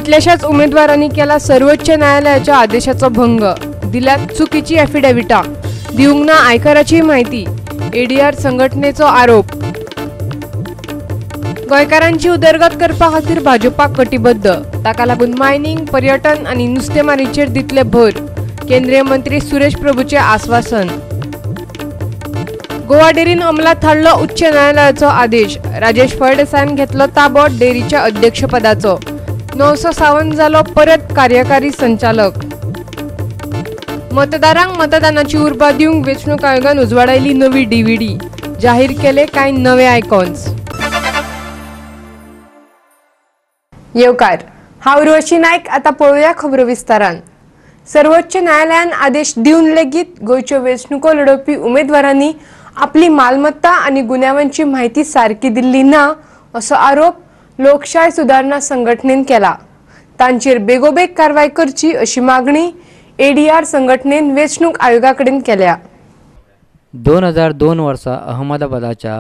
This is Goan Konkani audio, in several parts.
कितल्याशाच उमेदवारांनी केला सर्वोच्च न्यायालयाच्या आदेशाचो भंग, दिल्यात चुकीची एफिडेविटां, दिवंक ना आयकराची म्हायती, एडीआर संघटनेचो आरोप। गोंयकारांची उदरगत करपा खातीर भाजपा कटिबद्ध, ताका लागून मायनिंग, पर्यटन आनी नुस्तेमारीचेर दितले भर, केंद्रीय मंत्री सुरेश प्रभूचे आस्वासन। गोवा डेरीन अंमलात हाडलो उच्च न्यायालयाचो आदेश, राजेश फळदेसायान घेतलो ताबो डेरीच्या अध्यक्षपदाचो, 900 सावंत जालो परत कार्यकारी संचालक। मतदारांक मतदानाची उर्बा दिवंक वेंचणूक आयोगान उजवाडायली नवी डीव्हीडी, जाहीर केले कांय नवे आयकॉन्स। येवकार, हांव उर्वशी नायक। आतां पळोवया खबरो विस्तारान। सर्वोच्च न्यायालयान आदेश दिवन लेगीत गोंयच्यो वेंचणुको लडोवपी उमेदवारांनी आपली मालमत्ता आनी गुन्यांवांची म्हायती सारकी दिल्ली ना असो आरोप लोकशाय सुदारणा संघटनेन केला। तांचेर बेगोबेग कारवाय करची अशी मागणी एडीआर संघटनेन वेंचणूक आयोगा कडेन केल्या। 2002 वर्सा अहमदाबादाच्या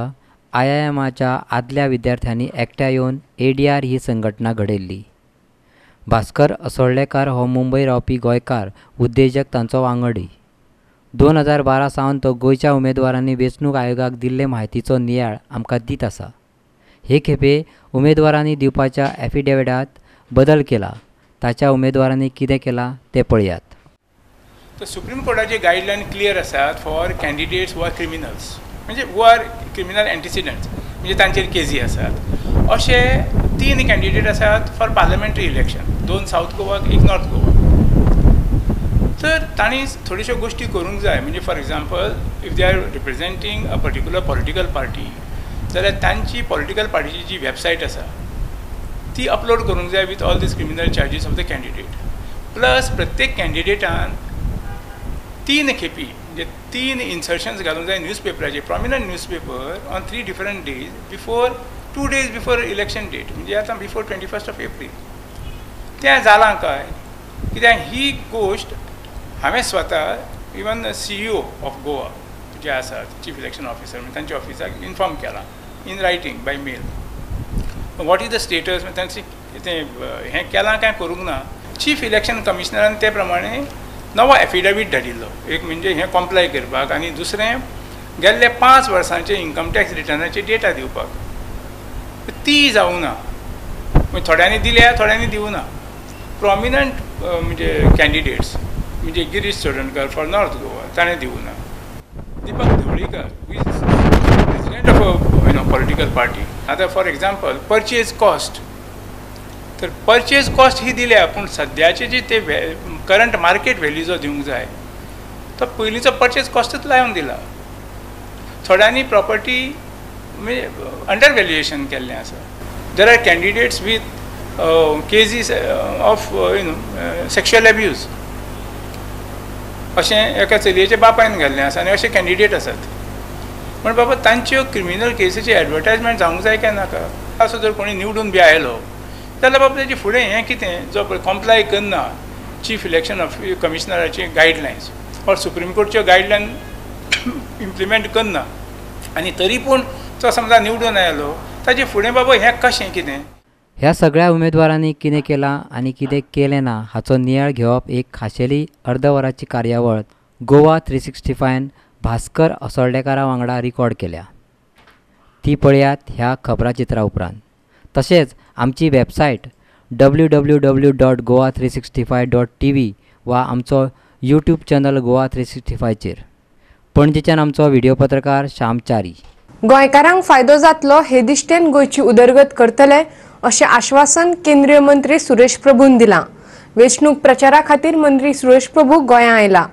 आयआयएमाच्या आदल्या विद्यार्थ्यांनी एकठांय येवन एडीआर ही संघटना घडयल्ली। भास्कर असोळ्ळेकार हो मुंबय रावपी गोंयकार उद्देजक तांचो वांगडी। 2012 सावन तो गोंयच्या उमेदवारांनी वेंचणूक आयोगाक दिल्ले म्हायतीचो नियाळ आमकां दीत आसा। हे खेपे उमेदवारांनी दिवपाच्या एफिडेविटांत बदल केला, ताच्या उमेदवारांनी कितें केलां तें पळयात। तर सुप्रीम कोर्टाचे गायडलायन क्लियर आसात for candidates who are criminals, म्हणजे who are criminal एंटिसिडंट्स, म्हणजे तांचेर केजी आसात। अशे 3 कॅन्डिडेट आसात फॉर पार्लमेंटरी इलेक्शन, 2 सावथ गोवाक, 1 नॉर्थ गोवा। तर तांणी थोड्योश्यो गोश्टी करूंक जाय, म्हणजे for example if they are representing a particular political party जाल्यार तांची पॉलिटिकल पार्टीची जी वेबसायट आसा ती अपलोड करूंक जाय with all these criminal charges of the candidate. Plus प्रत्येक कॅन्डिडेटान 3 खेपी म्हणजे 3 इन्सर्शन्स घालूंक जाय न्यूजपेपराचेर, prominent newspaper on 3 different days before 2 days before election date, म्हणजे आतां बिफोर 21 एप्रील। तें जालां काय कित्याक ही गोश्ट हांवें स्वता इवन CEO of Goa जे आसात चीफ इलेक्शन ऑफिसर, म्हणजे तांच्या ऑफिसाक इन्फॉर्म केलां in writing by mail, what is the status, तांचे तें हें केलां काय करूंक ना। चीफ इलेक्शन कमिशनरान ते प्रमाणे नवो एफिडेवीट धाडिल्लो, एक म्हणजे हें कॉम्प्लाय करपाक आनी दुसरें गेल्ले 5 वर्सांचे इन्कम टॅक्स रिटर्नाची डेटा दिवपाक, ती जावं ना। थोड्यांनी दिल्या, थोड्यांनी दिवं ना। प्रॉमिनंट म्हणजे कॅन्डिडेट्स म्हणजे गिरीश चोडणकर फॉर नॉर्थ गोवा ताणें दिवं ना, Deepak Dhavalikar who is president of you know political party. आतां फॉर एग्जाम्पल पर्चेज कॉस्ट, तर पर्चेज कॉस्ट ही दिल्या, पूण सद्याचे जी ते करंट मार्केट व्हॅल्यू जो दिवंक जाय तो पयलींचो पर्चेज कॉस्टूच लावन दिला। थोड्यांनी प्रॉपर्टी म्हणजे अंडर व्हॅल्युएशन केल्लें आसा। There are candidates with cases of you know sexual abuse अशें एका चलयेच्या बापायन घाल्लें आसा आनी अशे कॅन्डिडेट आसात। पूण बाबा तांच्यो क्रिमिनल केसीची एडवर्टायजमेंट जावंक जाय काय नाका? असो जर कोणी निवडून बी आयलो जाल्यार बाबा तेजे फुडें हें कितें जो पळय कॉम्प्लाय करना चीफ इलेक्शन कमिशनराचे गायडलायन्स ऑर सुप्रीम कोर्टच्यो गायडलायन इम्प्लिमेंट करना आनी तरी पूण तो समजा निवडून आयलो ताजे फुडें बाबा हें कशें कितें? ह्या सगळ्या उमेदवारांनी कितें केलां आनी कितें केलें ना हाचो नियाळ घेवप एक खाशेली अर्द वराची कार्यावळ गोवा 365 भास्कर असोळडेकारा वांगडा रिकॉर्ड केल्या, ती पळयात ह्या खबराचित्रा उपरांत। तशेंच आमची वेबसायट www.goa365.tv वा आमचो यूट्यूब चॅनल गोवा 365चेर। पणजेच्यान आमचो व्हिडिओ पत्रकार श्याम च्यारी। गोंयकारांक फायदो जातलो हे दिश्टेन गोंयची उदरगत करतले अशें आश्वासन केंद्रीय मंत्री सुरेश प्रभून दिलां। वेंचणूक प्रचारा खातीर मंत्री सुरेश प्रभू गोंयां आयला।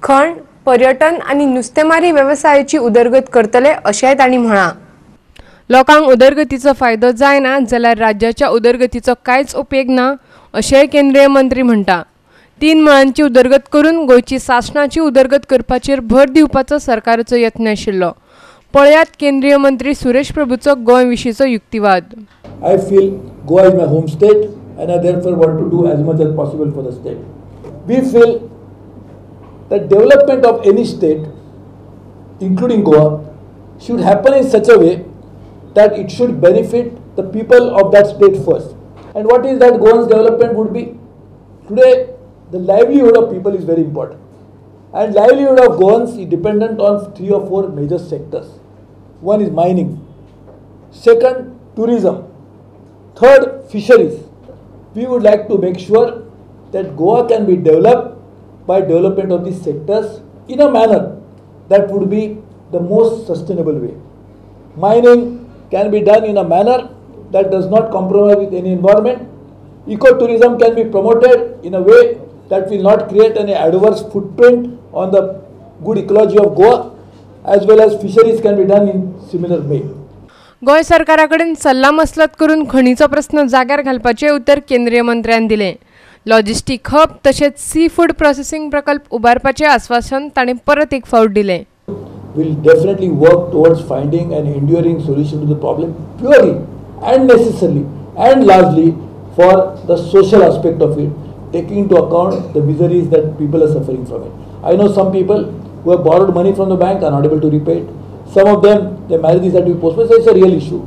खण, पर्यटन आनी नुस्तेमारी वेवसायाची उदरगत करतले अशेंय तांणी म्हळां। लोकांक उदरगतीचो फायदो जायना जाल्यार राज्याच्या उदरगतीचो कांयच उपेग ना अशेंय केंद्रीय मंत्री म्हणटा। 3 मळांची उदरगत करून गोंयची सासणाची उदरगत करपाचेर भर दिवपाचो सरकाराचो यत्न आशिल्लो। पळयात केंद्रीय मंत्री सुरेश प्रभूचो गोंय विशींचो युक्तिवाद। I feel Goa is my home state and I therefore want to do as much as possible for the state. We feel that development of any state, including Goa, should happen in such a way that it should benefit the people of that state first. And what is that Goan's development would be? Today, the livelihood of people is very important. And livelihood of Goans is dependent on 3 or 4 major sectors. One is mining, second, tourism, third, fisheries. We would like to make sure that Goa can be developed by development of these sectors in a manner that would be the most sustainable way. Mining can be done in a manner that does not compromise with any environment. Ecotourism can be promoted in a way that will not create any adverse footprint on the good ecology of Goa, as well as fisheries can be done in similar way. Goa सरकाराकडेन सल्ला मसलत करून खणीचो प्रस्न जाग्यार घालपाचें उतर केंद्रीय मंत्र्यान दिलें. लॉजिस्टीक हब तशेंच सी फूड प्रोसेसिंग प्रकल्प उबारपाचें आस्वासन ताणें परत एक फावट दिलें. Will definitely work towards finding an enduring solution to the problem purely and necessarily and largely for the social aspect of it, taking into account the miseries that people are suffering from it. I know some people who have borrowed money from the bank are not able to repay it. Some of them, their marriages had to be postponed. So it's a real issue.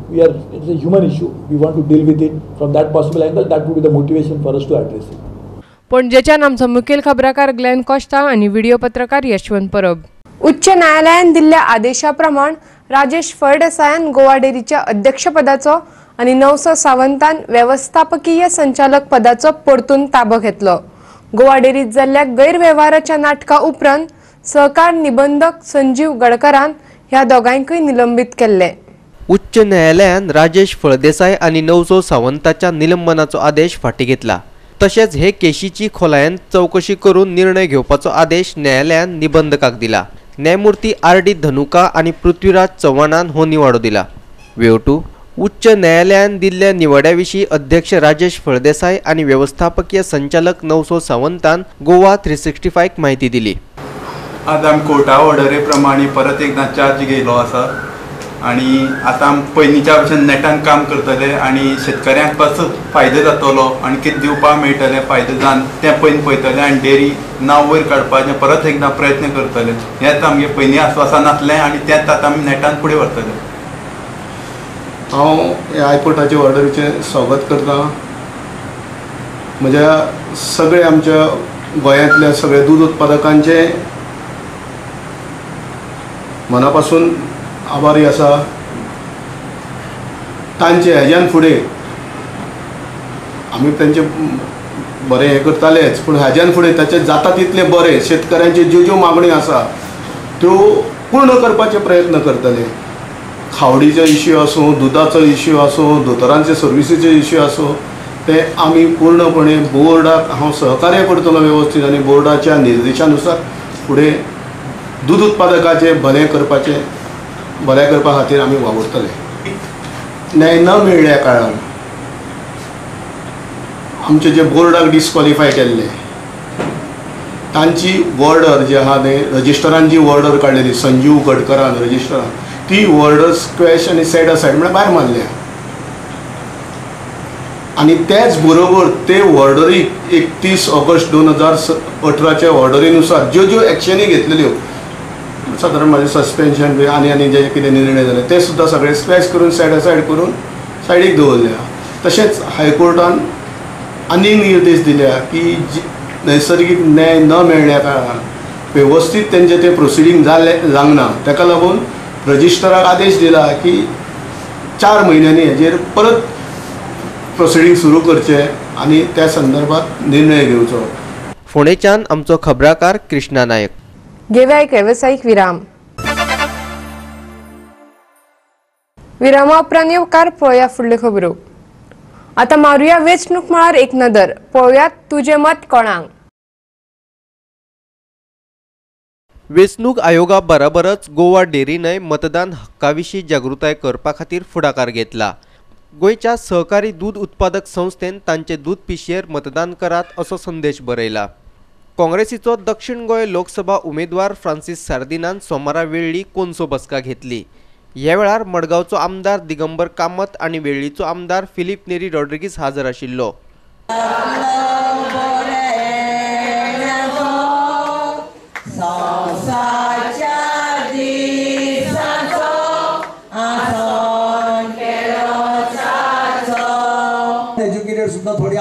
It's a human issue. We want to deal with it from that possible angle. That would be the motivation for us to address it. पणजेच्यान आमचो मुखेल खबराकार ग्लॅन कोस्टा आनी व्हिडिओ पत्रकार यशवंत परब. उच्च न्यायालयान दिल्ल्या आदेशा प्रमाण राजेश फळदेसायान गोवा डेरीच्या अध्यक्षपदाचो आनी नवसो सावंतान वेवस्थापकीय संचालक पदाचो परतून ताबो घेतलो. गोवा डेरीत जाल्ल्या गैरवेव्हाराच्या नाटका उपरांत सहकार निबंधक संजीव गडकरान ह्या दोगांकूय निलंबीत केल्ले. उच्च न्यायालयान राजेश फळदेसाय आनी नवसो सावंताच्या निलंबनाचो आदेश फाटीं घेतला. तशेंच हे केशीची खोलायेन चवकशी करून निर्णय घेवपाचो आदेश न्यायालयान निबंधकाक दिला. न्यायमूर्ती आर.डी. धनुका आनी पृथ्वीराज चव्हाणान हो निवाडो दिला. वेवटू उच्च न्यायालयान दिल्ल्या निवाड्या विशीं अध्यक्ष राजेश फळदेसाय आनी वेवस्थापकीय संचालक नवसो सावंतान गोवा 365 माहिती दिली. आज आमी कोर्टा ऑर्डरी प्रमाणे परत एकदां चार्ज घेयलो आसा आनी आतां आमी पयलींच्या भशेन नेटान काम करतले आनी शेतकऱ्यांक कसो फायदो जातलो आनी कितें दिवपाक मेळटलें फायदो जावन तें पयलीं पळयतले आनी डेरी नांव वयर काडपाचें परत एकदां प्रयत्न करतले. हेंच आमगें पयलीं आस्वासन आसलें आनी तेंच आतां आमी नेटान फुडें व्हरतले. हांव ह्या हायकोर्टाचे ऑर्डरीचें स्वागत करतां. म्हज्या सगळे आमच्या गोंयांतल्या सगळ्या दूद उत्पादकांचें मना पासून आभारी आसा. तांचे हेज्यान फुडें आमी तांचे बरें हें करतालेच, पूण हेज्यान फुडें ताचें जाता तितलें बरें शेतकऱ्यांच्यो ज्यो ज्यो मागण्यो आसा त्यो पूर्ण करपाचे प्रयत्न करतले. खावडीचो इश्यू आसूं, दुदाचो इश्यू आसूं, दोतोरांचे सर्विसीचे इश्यू आसूं, ते आमी पूर्णपणे बोर्डाक हांव सहकार्य करतलो वेवस्थीत आनी बोर्डाच्या निर्देशानुसार फुडें दूद उत्पादकाचें भलें करपा खातीर आमी वावुरतले. न्याय न मेळ्ळ्या कारणान आमचे जे बोर्डाक डिस्क्वॉलिफाय केल्ले तांची ऑर्डर जी आहा ते रजिस्टरान जी ऑर्डर काडलेली संजीव गडकरान रजिस्टरान, ती ऑर्डर स्क्वॅश आनी सेट असायड म्हळ्यार भायर मारल्या. आनी त्याच बरोबर ते ऑर्डरीक 31 ऑगस्ट 2018 ऑर्डरीनुसार ज्यो ज्यो एक्शनी घेतलेल्यो, सादारण म्हाजें सस्पेन्शन बी आनी आनी जे कितें निर्णय जाले ते सुद्दां सगळे स्क्वॅश करून सेट असायड करून सायडीक दवरल्या. तशेंच हायकोर्टान आनी निर्देश दिल्या की नैसर्गीक न्याय न मेळ्ळ्या कारणान वेवस्थीत तेंचें तें प्रोसिडींग जालें जावंक ना, ताका लागून रजिस्टराक आदेश दिला की 4 म्हयन्यांनी हेजेर परत प्रोसिडींग सुरू करचें आनी त्या संदर्भात निर्णय घेवचो. फोंडेच्यान आमचो खबराकार कृष्णा नायक. घेवया एक वेवसायीक विराम. विरामा उपरांत येवकार पळोवया फुडल्यो खबरो. आतां मारुया वेंचणूक मळार एक नदर. पळोवया तुजें मत कोणाक. वेंचणूक आयोगा बराबरच गोवा डेरीनय मतदान हक्का विशीं जागृताय करपा खातीर फुडाकार घेतला. गोंयच्या सहकारी दूद उत्पादक संस्थेन तांचे दूद पिशयेर मतदान करात असो संदेश बरयला. काँग्रेसीचो दक्षिण गोंय लोकसभा उमेदवार फ्रांसीस सार्दिनान सोमारा वेळ्ळी कोनसो बसका घेतली. ह्या वेळार मडगांवचो आमदार दिगंबर कामत आनी वेळ्ळीचो आमदार फिलीप नेरी रॉड्रिगीस हाजर आशिल्लो.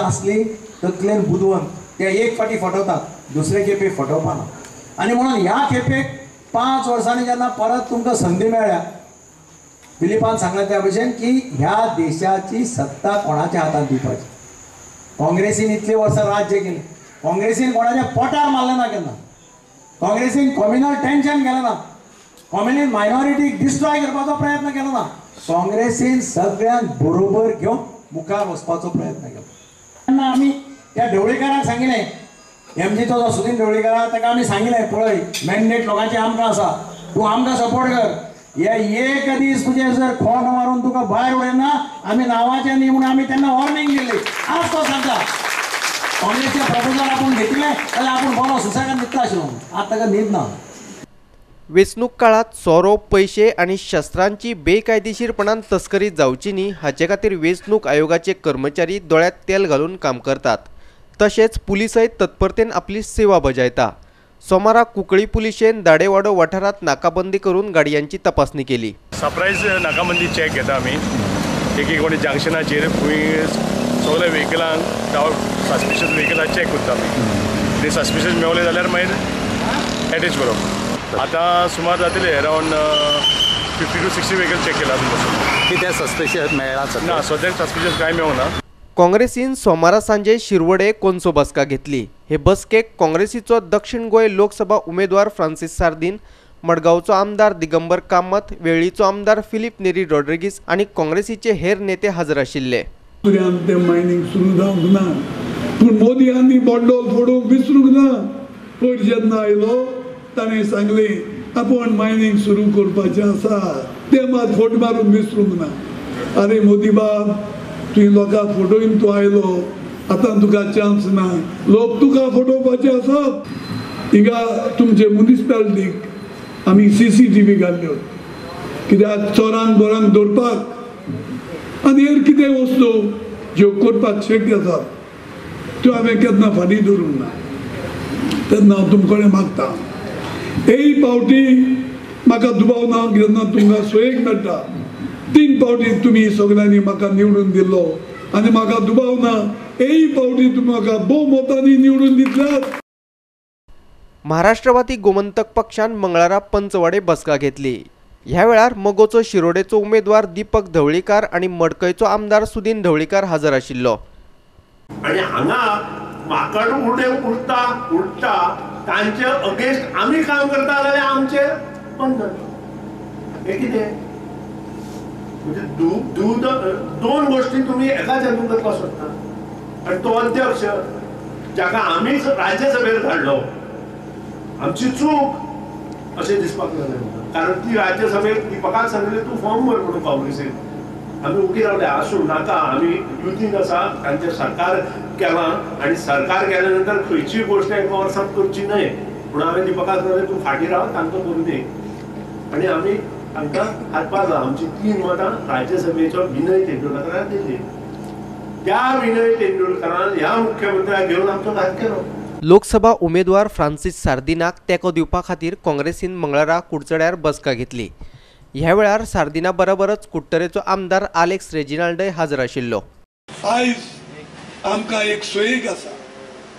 आसली तकलेन बुदवंत ते एक फावटी फटवतात, दुसरे खेपे फटोवपाना. आनी म्हणून ह्या खेपेक 5 वर्सांनी जेन्ना परत तुमकां संदी मेळ्ळ्या, दिलीपान सांगलें त्या भशेन की ह्या देशाची सत्ता कोणाच्या हातांत दिवपाची. काँग्रेसीन इतली वर्सां राज्य केलें, काँग्रेसीन कोणाच्या पोटार मारलें ना केन्ना, काँग्रेसीन कॉम्युनल टेन्शन केलें ना, कॉम्युनल मायनॉरिटीक डिस्ट्रॉय करपाचो प्रयत्न केलो ना. काँग्रेसीन सगळ्यांक बरोबर घेवन मुखार वचपाचो प्रयत्न केलो. तेन्ना आमी त्या ढवळीकाराक सांगिल्लें, एमजीचो जो सुदीन ढवळीकार आहा ताका आमी सांगिल्लें, पळय मॅन्डेट लोकांचें आमकां आसा, तूं आमकां सपोर्ट कर, हे एक दीस तुजें जर खोंट मारून तुका भायर उडयना आमी नांवाचें न्ही म्हणून आमी तेन्ना वॉर्निंग दिल्ली. आज तो सांगता काँग्रेसचें प्रपोजल आपूण घेतिल्लें जाल्यार आपूण बरो सुसेगाद न्हिदता आशिल्लो, आतां ताका न्हीद ना. वेंचणूक काळात सोरो, पयशे आनी शस्त्रांची बेकायदेशीरपणान तस्करी जावची न्ही हाचे खातीर वेंचणूक आयोगाचे कर्मचारी दोळ्यांत तेल घालून काम करतात. तशेंच पुलिसय तत्परतेन आपली सेवा बजायता. सोमारा कुंकळी पुलिशेन दाडेवाडो वाठारांत नाकाबंदी करून गाडयांची तपासणी केली. सरप्रायज नाकाबंदी चॅक घेता आमी एक एक जंक्शनाचेर, खंय सगळे व्हेकलांक सस्पिशियस व्हेकलां चॅक करता आमी. ते सस्पिशियस मेवले जाल्यार मागीर एटॅच करप. आतां सुमार जातले अरावंड 50 to 60 vehicle check केला. कितें सस्पिशियस मेळ्ळां ना? सद्याक सस्पिशियस कांय मेळना. काँग्रेसीन सोमारा सांजे शिरवडे कोनसो बसका घेतली. हे बसकेक काँग्रेसीचो दक्षिण गोंय लोकसभा उमेदवार फ्रांसीस सार्दीन, मडगांवचो आमदार दिगंबर कामत, वेळ्ळीचो आमदार फिलीप नेरी रॉड्रिगीस आनी काँग्रेसीचे हेर नेते हजर आशिल्ले. तें मायनींग सुरू जावंक ना, पूण मोदी आनी बॉन्डोल फोडूंक विसरूंक ना. पयर जेन्ना आयलो ताणें सांगलें आपूण मायनींग सुरू करपाचें आसा, तें मात फोट मारून विसरूंक ना. अरे मोदी बाब, तुवें लोकांक फटोवन तूं आयलो, आतां तुका चान्स ना, लोक तुका फटोवपाचे आसात. हिंगा तुमचे मुनिसिपालिटीक आमी CCTV घाल्ल्यो, कित्याक चोरांक बोरांक दवरपाक आनी हेर कितें वस्तू ज्यो करपाक शक्य आसात त्यो हांवें केन्ना फाटीं दवरूंक ना. तेन्ना हांव तुमचे कडेन मागता, एक पावटी म्हाका दुबाव ना जेन्ना तुमकां सोयेक मेळटा, 3 पावटी तुमी सगळ्यांनी म्हाका निवडून दिल्लो आनी म्हाका दुबाव ना एक पावटी तुमी म्हाका भोवमतांनी निवडून दितल्यात. महाराष्ट्रवादी गोमंतक पक्षान मंगळारा पंचवाडे बसका घेतली. ह्या वेळार मगोचो शिरोडेचो उमेदवार दीपक ढवळीकार आनी मडकयचो आमदार सुदीन ढवळीकार हजर आशिल्लो. आनी हांगा माकड उडे उडटा उडटा तांचे अगेन्स्ट आमी काम करता जाल्यार आमचे बंधन हे कितें? म्हणजे दोन गोष्टी तुम्ही एकाच हातून करपाक सोदता. आनी तो अध्यक्ष जाका आमीच राज्यसभेर धाडलो, आमची चूक अशें दिसपाक लागलें. कारण ती राज्यसभेक दीपकाक सांगलें तूं फॉर्म भर म्हणून काँग्रेसीन, आमी उगी रावले आसूं नाका, आमी युतीन आसा, तांचें सरकार केलां आनी सरकार केल्या नंतर खंयचीय गोश्ट एका वर्सांत करची न्हय. म्हणून हांवें दीपकाक सांगलें तूं फाटीं राव, तांकां करूं दी. आनी आमी तांकां हातभार लावन आमची 3 मतां राज्यसभेचो विनय तेंडुलकरान दिल्ली. त्या विनय तेंडुलकरान ह्या मुख्यमंत्र्याक घेवन आमचो घात केलो. लोकसभा उमेदवार फ्रांसीस सार्दिनाक तेंको दिवपा खातीर काँग्रेसीन मंगळारा कुडचड्यार बसका घेतली. ह्या वेळार सार्दिना बरोबरच कुडटरेचो आमदार आलेक्स रेजिनाल्डय हजर आशिल्लो. आयज आमकां एक सोयीक आसा,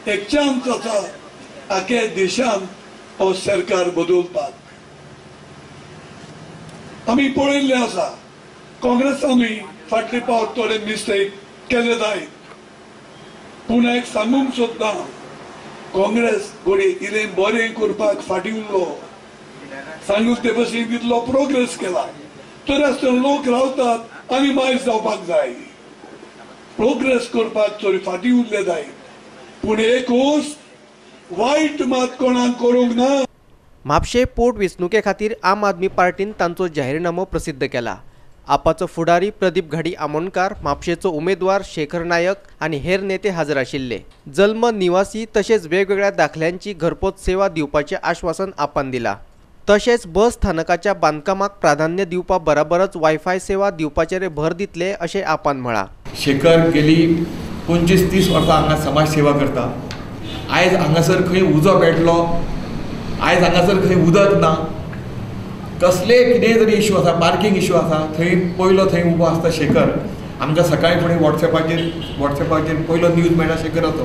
एक चान्स आसा आख्या देशान हो सरकार बदलपाक. आमी पळयल्लें आसा काँग्रेसानूय फाटले पावट थोडे मिस्टेक केले जायत, पूण एक सांगूंक सोदता, काँग्रेस घडये इल्लें बरें करपाक फाटीं उरलो, सांगून ते भशेन तितलो प्रोग्रेस केला. तरी आसतना लोक रावतात आनी मायज जावपाक जाय, प्रोग्रेस करपाक चड फाटीं उरले जाय, पूण एक वस्त वायट मात कोणाक करूंक ना. म्हापशें पोट वेंचणुके खातीर आम आदमी पार्टीन तांचो जाहीरनामो प्रसिद्ध केला. आपाचो फुडारी प्रदीप घाडी आमोणकार, म्हापशेचो उमेदवार शेखर नायक आनी हेर नेते हजर आशिल्ले. जल्म, निवासी तशेंच वेगवेगळ्या दाखल्यांची घरपोच सेवा दिवपाचें आश्वासन आपान दिलां. तशेंच बस स्थानकाच्या बांदकामाक प्राधान्य दिवपा बराबरच वायफाय सेवा दिवपाचेर भर दितले अशें आपान म्हळां. शेखर गेली 25-30 वर्सां हांगा समाज सेवा करता. आयज हांगासर खंय उजो पेटलो, आयज हांगासर खंय उदक ना, कसले कितें तरी इशू आसा, पार्किंग इशू आसा, थंय पयलो थंय उबो आसता शेखर. आमकां सकाळी फुडें वॉट्सॅपाचेर पयलो न्यूज मेळटा शेखराचो.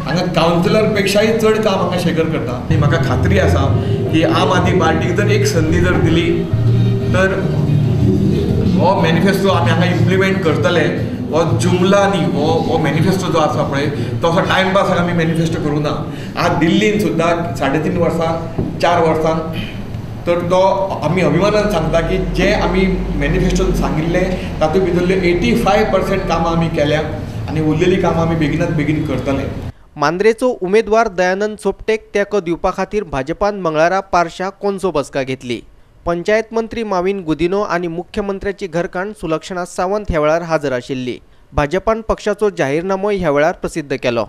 हांगा कावन्सिलर पेक्षाय चड काम हांगा शेखर करता. आनी म्हाका खात्री आसा की आम आदमी पार्टीक जर एक संदी जर दिली तर हो मॅनिफेस्टो आमी हांगा इम्प्लिमेंट करतले. हो जुमला न्ही, हो मॅनिफेस्टो जो आसा पळय तो असो टायमपास आमी मॅनिफेस्टो करूं ना. आज दिल्लीन सुद्दां 3.5 वर्सां 4 वर्सां तर तो आमी अभिमानान सांगता की जे आमी मॅनिफेस्टोन सांगिल्लें तातूंत भितरले 85% कामां आमी केल्या आनी उरलेलीं कामां आमी बेगिनात बेगीन करतले. मांद्रेचो उमेदवार दयानंद सोपटेक तेंको दिवपा खातीर भाजपान मंगळारा पारशा कोनसो बसका घेतली. पंचायत मंत्री माविन गुदिनो आनी मुख्यमंत्र्याची घरकान्न सुलक्षणा सावंत ह्या वेळार हाजर आशिल्ली. भाजपान पक्षाचो जाहीरनामोय ह्या वेळार प्रसिद्ध केलो.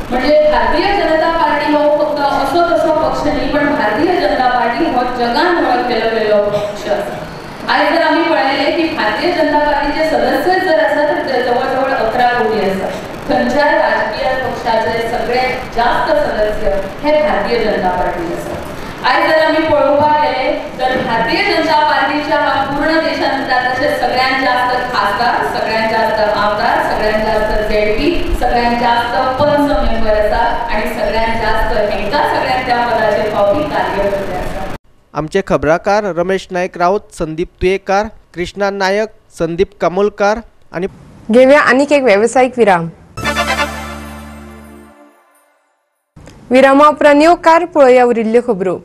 म्हणजे भारतीय जनता पार्टी हो फक्त असो तसो पक्ष न्ही, पण भारतीय जनता पार्टी हो जगान वळखलेलो गेल्लो पक्ष आसा. आयज जर आमी पळयलें की भारतीय जनता पार्टीचे सदस्य जर आसा तर ते जवळ जवळ 11 कोटी आसा. खंयच्याय राजकीय पक्षाचे सगळ्यात जास्त सदस्य हे भारतीय जनता पार्टी आसा. आयज जर आमी पळोवपाक गेले तर भारतीय जनता पार्टीच्या पूर्ण देशांत तशें सगळ्यात जास्त खासदार, सगळ्यात जास्त आमदार, सगळ्यात जास्त झेडपी, सगळ्यात जास्त पंच मेंबर आसा आनी सगळ्यात जास्त हेंका सगळ्यांत त्या पदाचेर फावटी कार्य करते आसा. आमचे खबराकार रमेश नायक राऊत, संदीप तुयेकार, कृष्णा नायक, संदीप कामोलकार आनी घेवया आनीक एक वेवसायीक विराम. विरामा उपरांत येवकार पळोवया उरिल्ल्यो खबरो.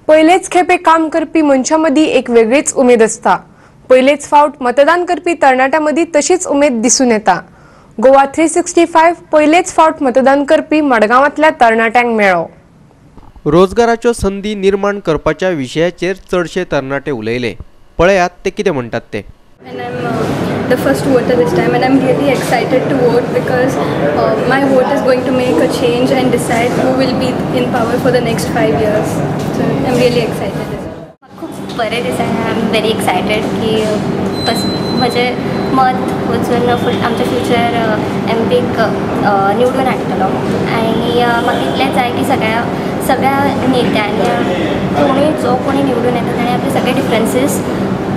पयलेच खेपे काम करपी मनशां मदीं एक वेगळीच उमेद आसता. पयलेच फावट मतदान करपी तरणाट्यां मदीं तशीच उमेद दिसून येता. गोवा 365 पयलेच फावट मतदान करपी मडगांवांतल्या तरणाट्यांक मेळ्ळो. रोजगाराच्यो संदी निर्माण करपाच्या विशयाचेर चडशे तरणाटे उलयले. पळयात ते कितें म्हणटात ते. And I'm the first voter this time, and I'm really excited to vote because my vote is going to make a change and decide who will be in power for the next 5 years. So I'm really excited. खूब बरें दिसता. I am very excited की बस म्हजें मत वचून आमच्या फ्युचर एम पीक निवडून हाडटलो. आनी म्हाका इतलेंच जाय की सगळ्या नेत्यांनी कोणूय जो कोणी निवडून येता ताणें आपले सगळे डिफरन्सीस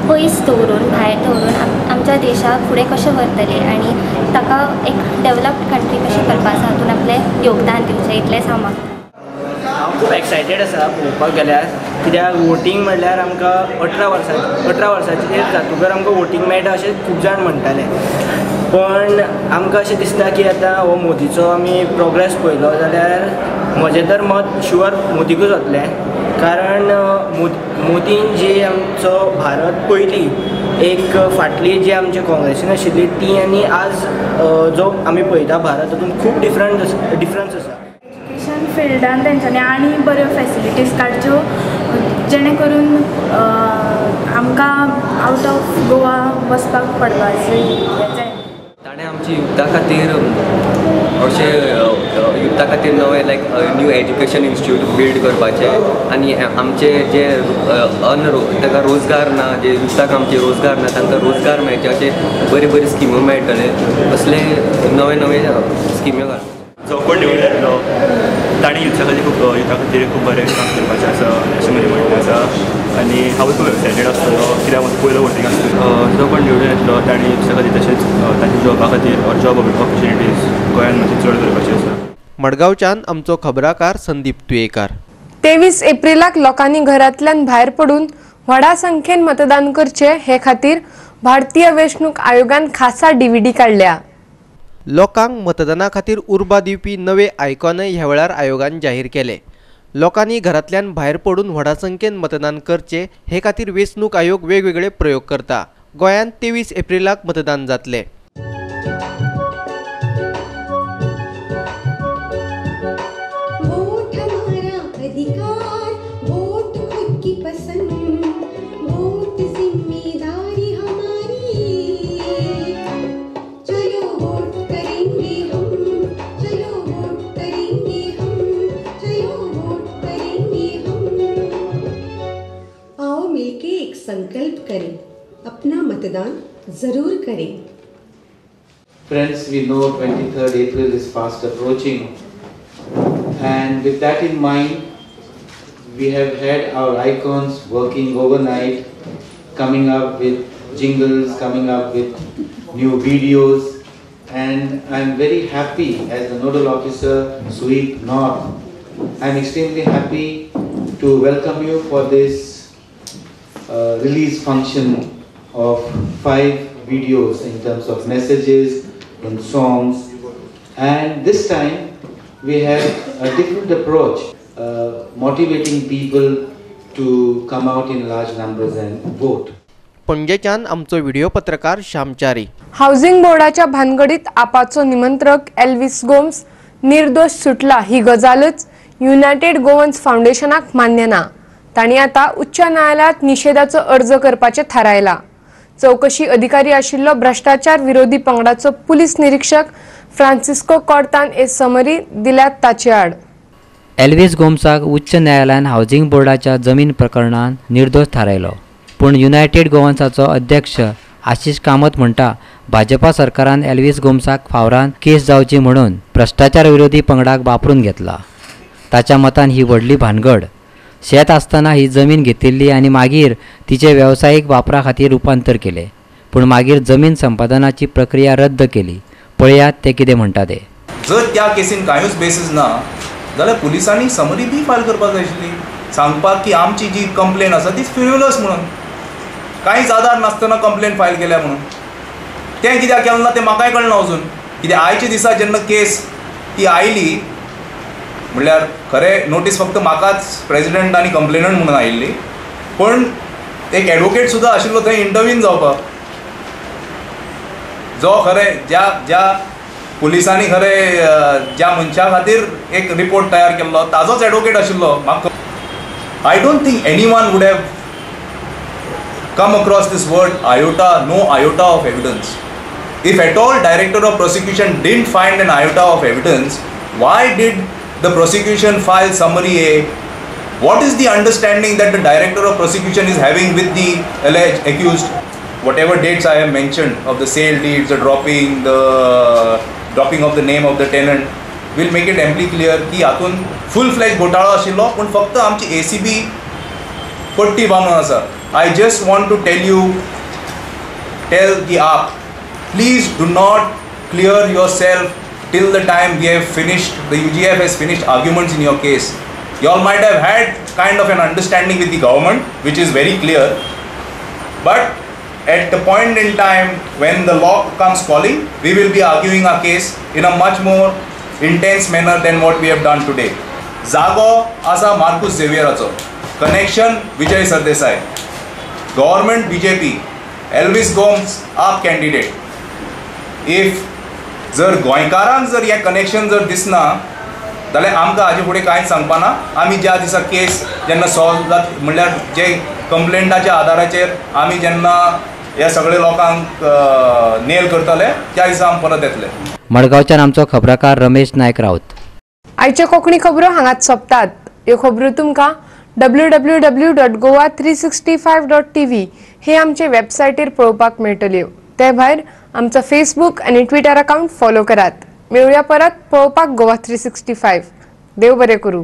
पयस दवरून भायर दवरून आमच्या देशाक फुडें कशें व्हरतले आनी ताका एक डेवलप्ड कंट्री कशें करपा आसा हातून आपलें योगदान दिवचें, इतलेंच हांव मागता. हांव खूब एक्सायटेड आसा पळोवपाक गेल्यार, कित्याक वोटींग म्हणल्यार आमकां 18 वर्सांचेर जातकच आमकां वोटींग मेळटा अशें खूब जाण म्हणटाले. पण आमकां अशें दिसता की आतां हो मोदीचो आमी प्रोग्रेस पळयलो जाल्यार म्हजें तर मत शुअर मोदीकूच वतलें. कारण मोदीन जी आमचो भारत पयली एक फाटली जी आमची काँग्रेसीन आशिल्ली ती आनी आज जो आमी पळयता भारत तातूंत खूब डिफरन्स आसा. एज्युकेशन फिल्डान तेंच्यांनी आनी बऱ्यो फॅसिलिटीज काडच्यो जेणे करून आमकां आवट ऑफ गोवा वचपाक पडपाचें हें जायना. ताणें आमची युथा खातीर अशें युथा खातीर नवें like new education institute build करपाचें आनी आमचे जे ताका रोजगार ना, जे युथाक आमचे रोजगार ना तांकां रोजगार मेळचे अशे बरी बरी स्किम्यो मेळटले, असले नवे नवे स्किम्यो घालप. जो कोण निवडून येतलो ताणें युथा खातीर खूब बरें काम करपाचें आसा अशें म्हजें म्हणणें आसा. आनी हांवूय खूब एक्सायटेड आसतलो कित्याक म्हजो पयलो वोटींग आसतलो. जो कोण निवडून येतलो ताणें युथा खातीर तशेंच तांच्या जॉबा खातीर ऑर जॉब ऑपॉर्च्युनिटीज गोंयांत मातशें चड करपाचें आसा. मडगांवच्यान आमचो खबराकार संदीप तुयेकार. 23 एप्रिलाक लोकांनी घरांतल्यान भायर पडून व्हडा संख्येन मतदान करचें हे खातीर भारतीय वेंचणूक आयोगान खासा डीव्हीडी काडल्या. लोकांक मतदाना खातीर उर्बा दिवपी नवे आयकॉनय ह्या वेळार आयोगान जाहीर केले. लोकांनी घरांतल्यान भायर पडून व्हडा संख्येन मतदान करचें हे खातीर वेंचणूक आयोग वेगवेगळे प्रयोग करता. गोंयांत 23 एप्रिलाक मतदान जातलें. संकल्प करें, अपना मतदान जरूर करें. Friends, we know 23rd April is fast approaching, and with that in mind, we have had our icons working overnight, coming up with jingles, coming up with new videos, and I am very happy as the nodal officer SVEEP North. I am extremely happy to welcome you for this release function of 5 videos in terms of messages and songs, and this time we have a different approach, motivating people to come out in large numbers and vote. पणजेच्यान आमचो व्हिडिओ पत्रकार श्यामचारी. हाऊसिंग बोर्डाच्या भानगडीत आपाचो निमंत्रक एल्विस गोम्स निर्दोष सुटला ही गजालच युनायटेड गोवन्स फाउंडेशनाक मान्य ना. तांणी आतां उच्च न्यायालयात निशेधाचो अर्ज करपाचें थारायला. चौकशी अधिकारी आशिल्लो भ्रष्टाचार विरोधी पंगडाचो पुलीस निरीक्षक फ्रांसिस्को कॉर्तान ए समरी दिल्यात ताचे आड. एल्विस गोम्साक उच्च न्यायालयान हाऊसिंग बोर्डाच्या जमीन प्रकरणान निर्दोष थारायलो. पूण युनायटेड गोवन्साचो अध्यक्ष आशिष कामत म्हणटा भाजपा सरकारान एल्विस गोम्साक फावरान केस जावची म्हणून भ्रष्टाचार विरोधी पंगडाक वापरून घेतला. ताच्या मतान ही व्हडली भानगड. शेत आसतना ही जमीन घेतिल्ली आनी मागीर तिचे वेवसायीक वापरा खातीर रुपांतर केले, पूण मागीर जमीन संपादनाची प्रक्रिया रद्द केली. पळयात ते कितें म्हणटा ते. जर त्या केसीन कांयूच बेसीस ना जाल्यार पुलिसांनी समरी बी फायल करपाक जाय आशिल्ली, सांगपाक की आमची जी कंप्लेन आसा ती फ्रिवलस म्हणून, कांयच आदार नासतना कंप्लेन फायल केल्या म्हणून. तें कित्याक केलें ना तें म्हाकाय कळना अजून. कित्याक आयच्या दिसा जेन्ना केस ती आयली म्हणल्यार खरें नोटीस फक्त म्हाकाच प्रेजिडंट आनी कंप्लेनंट म्हणून आयिल्ली, पूण एक एडवोकेट सुद्दां आशिल्लो थंय इंटरवीन जावपाक, जो खरें ज्या ज्या पुलिसांनी खरें ज्या मनशा खातीर एक रिपोर्ट तयार केल्लो ताजोच एडवोकेट आशिल्लो. म्हाका I don't think anyone would have come across this word iota, no iota of evidence. If at all director of prosecution didn't find an iota of evidence, why did the prosecution file summary A? What is the understanding that the director of prosecution is having with the alleged accused? Whatever dates I have mentioned of the sale deeds, the dropping of the name of the tenant, will make it amply clear ki hatun full fledged घोटाळो आशिल्लो, पूण फक्त आमची ACB पट्टी बांदून आसा. I just want to tell the AAP, please do not clear yourself till the time we have finished, the UGF has finished arguments in your case. You all might have had kind of an understanding with the government, which is very clear, but at the point in time when the law comes calling, we will be arguing our case in a much more intense manner than what we have done today. Jago asa Marcus Xavier'acho, connection Vijay Sardesai, government BJP, Elvis Gomes AAP candidate. If जर गोंयकारांक जर हें कनेक्शन जर दिसना जाल्यार आमकां हाजे फुडें कांयच सांगपा ना. आमी ज्या दिसा केस जेन्ना सॉल्व जात म्हणल्यार जे कंप्लेंटाच्या आदाराचेर आमी जेन्ना ह्या सगळे लोकांक नेल करतले त्या दिसा आमी परत येतले. मडगांवच्यान आमचो खबराकार रमेश नायक राऊत. आयच्यो कोंकणी खबरो हांगाच सोंपतात. ह्यो खबरो तुमकां www.goa365.tv हे आमचे वेबसायटीर पळोवपाक मेळटल्यो. ते भायर आमचो फेसबूक आनी ट्विटर अकाउंट फॉलो करात. मेळुया परत पळोवपाक गोवा 365. देव बरें करूं.